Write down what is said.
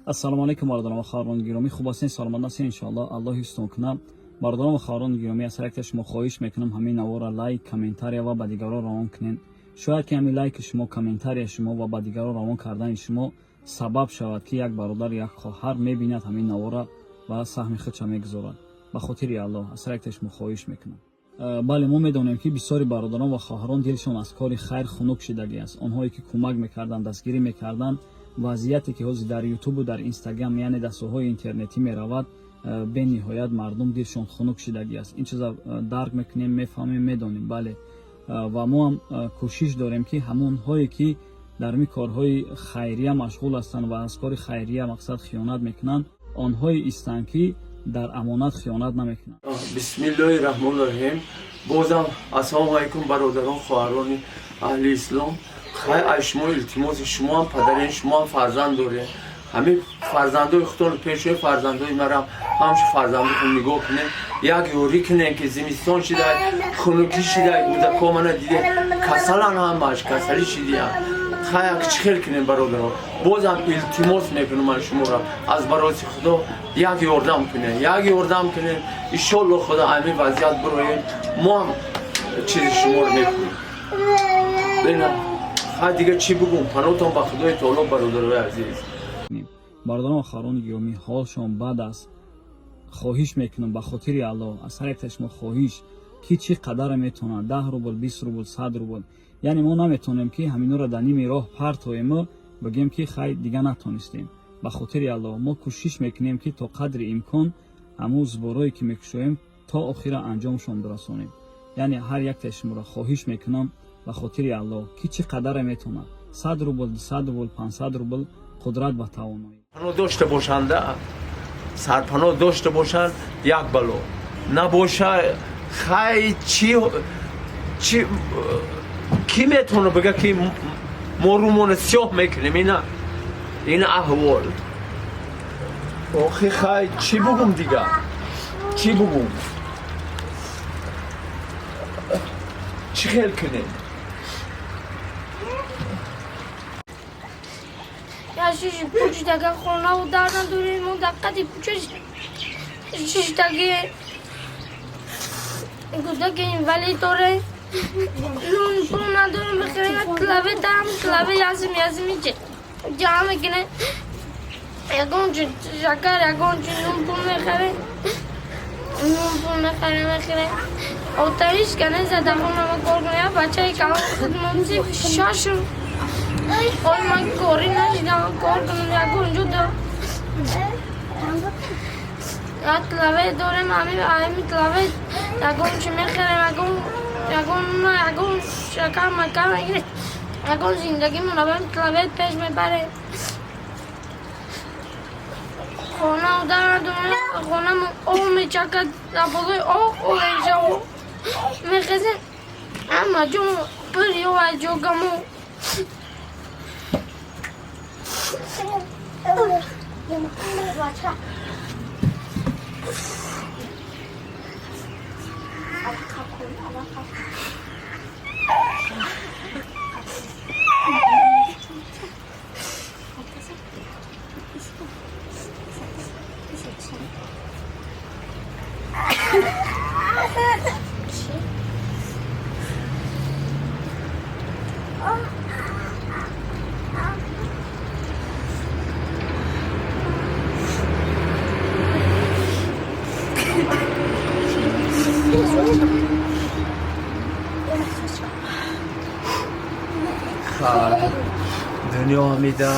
Ассалому алайкум, бародарон ва хоҳарони гиромӣ. Хуб ҳастен, саломат ҳастен? Иншоаллоҳ, Аллоҳ ҳифзтон кунад. Бародарон ва хоҳарони гиромӣ, аз ҳар яктаи шумо хоҳиш мекунам, ҳамин навора лайк, комментария ва ба дигарон равон кунед. Шояд ки ҳамин лайки шумо, комментария шумо ва ба дигарон равон кардани шумо сабаб шавад, ки як бародар, як хоҳар мебинад ҳамин навора ва саҳми худша мегузорад. Ба хотири Аллоҳ аз ҳар яктаи шумо хоҳиш мекунам. Бале, мо медонем, ки бисёри бародарон ва хоҳарон дилшон аз кори хайр хунук шидагӣ аст. Онҳое ки кӯмак мекарданд, дастгирӣ мекарданд, вазъияте ки ҳозир дар ютубу дар инстаграм, яъне дастурҳои интернетӣ меравад, бениҳоят мардум дилшон хунук шидагӣ аст. Ин чиза дарк мекунем, мефаҳмем, медонем. Бале, ва мо ҳам кӯшиш дорем, ки ҳамонҳое ки дар ин корҳои хайрия машғул ҳастанд ва аз кори хайрия мақсад хиёнат мекунанд, онҳое истанд, ки дар амонат хиёнат намекунанд. Бисмиллоҳи раҳмони раҳим. Бозам ассалому алайкум, бародарон, хоҳарони аҳли ислом. Хай, аз шумо илтимоси, шумоам падарен, шумоам фарзанд дорем. Ҳамин фарзандои худтон пешои фарзандои марам ҳамчу фарзанди худ нигоҳ кунем, як ёрӣ кунем, ки зимистон шидай, хунукӣ шидай, кӯдако мана диде, касалан, ҳамаш касалӣ шидиян. Хай, чӣ хел кунем, бародарон? Бозам илтимос мекунам ман шуморо, аз бароси Худо як ёрдам кунем, як ёрдам кунем. Иншолло, Худо, ҳамин вазъият бироем, мо ҳам чизи шуморо мекунем. Бина, хай, дига чӣ бигӯм? Панотон ба Худои таоло, бародарои азиз. Бародарон ва хоҳарони гиромӣ, ҳолшон бад аст. Хоҳиш мекунам, ба хотири Аллоҳ аз ҳар яктаи шумо хоҳиш, ки чӣ қадаре метавонад: 10 рубл, 20 рубл, 100 рубл. Яъне мо наметавонем, ки ҳаминҳоро дар ними роҳ партоему бигӯем, ки хай, дига натонистем. Ба хотири Аллоҳ, мо кӯшиш мекунем, ки то қадри имкон ҳамун сборое ки мекушоем, то охира анҷомшон бирасонем. Яъне ҳар яктаи шуморо хоҳиш мекунам, ба хотири Аллоҳ, ки чӣ қадаре метавонад: 100 рубл, 200 рубл, 500 рубл, қудрат ва тавоноӣ. Паноҳ дошта бошанда, сарпаноҳ дошта бошанд, як бало набоша. Хай, чӣ чӣ кӣ метавона бига, ки мо рӯмона сиёҳ мекунем? Ина аҳвол. Охи, хай, чӣ бугум, дига чӣ бугум? Чӣ хел кунем? Я шиш пучдага хонаву дар надорем, мо дар қади кӯча шиштаги, кӯдаки инвалид доре, нон пул надорем бихӯрем. Як клаве дарам, клаве язим язими ҷамъ мекунем, ягон чи шакар, ягон чи нон пул мехарем, нон пул мехарем, мехӯрем. Отавиш кане зада хонама кор кунем. Як бачаи калон худмон шашум. Ой, ман корӣ нашидам, кор кунам ягон ҷо да. Як клаве дорем, ҳами клаве ягон чи мехарем, ягон ягон шакар макар мегирем, ягон зиндагимон ҳами клаве пеш мебарем. Хона дар надорем, хонамон об мечакад, дар болои об об мехезем, ҳама ҷо пир ё ҷогамо. Хай, дунё ҳамида.